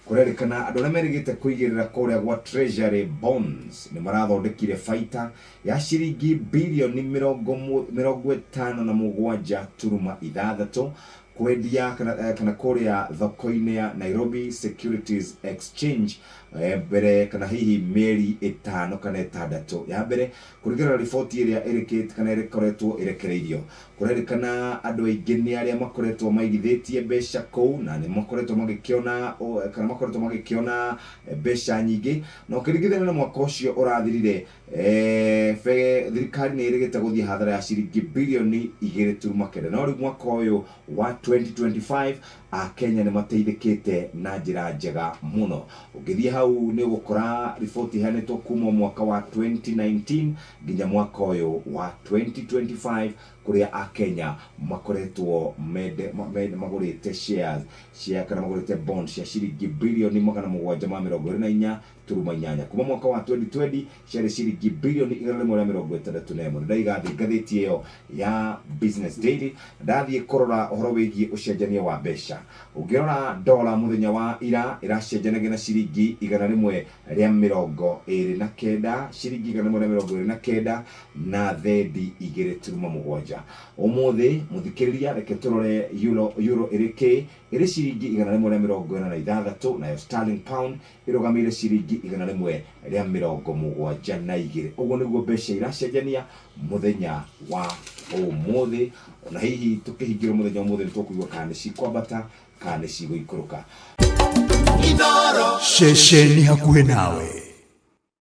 Kũrerĩkana andũ arĩa merĩgĩte kũigĩrĩra kũrĩa gwa Treasury Bonds nĩ marathondekire baita ya ciringi birioni 57.6 kwendia kana kũrĩa thoko-inĩ ya Nairobi Securities Exchange mbere kana hihi mĩeri 5 kana 6 ya mbere, kũringana na riboti ĩrĩa ĩrĩkĩte kana ĩkoretwo ĩrekereirio. Kũrerĩkana andũ aingĩ nĩ arĩa makoretwo maigithĩtie mbeca kũu na nĩ makoretwo magĩkĩona kana makoretwo magĩkĩona mbeca nyingĩ. Na ũkĩringithania na mwaka ũcio ũrathirire, thirikari nĩ ĩrĩgĩte gũthiĩ hathara ya ciringi birioni 2.9. No rĩu mwaka ũyũ wa 2025 Akenya nĩ mateithĩkĩte na njĩra njega mũno. Ũngĩthiĩ hau nĩ ũgũkora riboti ĩheanĩtwo kuma mwaka wa 2019 nginya mwaka ũyũ wa 2025, kũrĩa Akenya makoretwo mende, magũrĩte shares cia kana magũrĩte bond cia ciringi birioni 724.8. Kuma mwaka wa 2020 ciarĩ ciringi birioni 161. Ndaiga thĩ ngathĩti ĩyo ya Business Daily, ndathiĩ kũrora ũhoro wĩgiĩ ũcenjania wa mbeca. Ũngĩrora dola mũthenya wa ira ĩracenjanagia na ciringi 129, ciringi 129 na thendi 2.7. Ũmũthĩ mũthikĩrĩria, reke tũrore euro. Euro ĩrĩ kĩ? Ĩrĩ ciringi 146, nayo sterling pound ĩrũgamĩire ciringi 172. Ũguo nĩguo mbeca iracenjania mũthenya wa ũmũthĩ. Na hihi tũkĩhingĩrwo mũthenya ũmũthĩ nĩ tũkũigua kana nĩ cikwambata kana nĩ cigũikũrũka. Ceceni hakuhĩ nawe.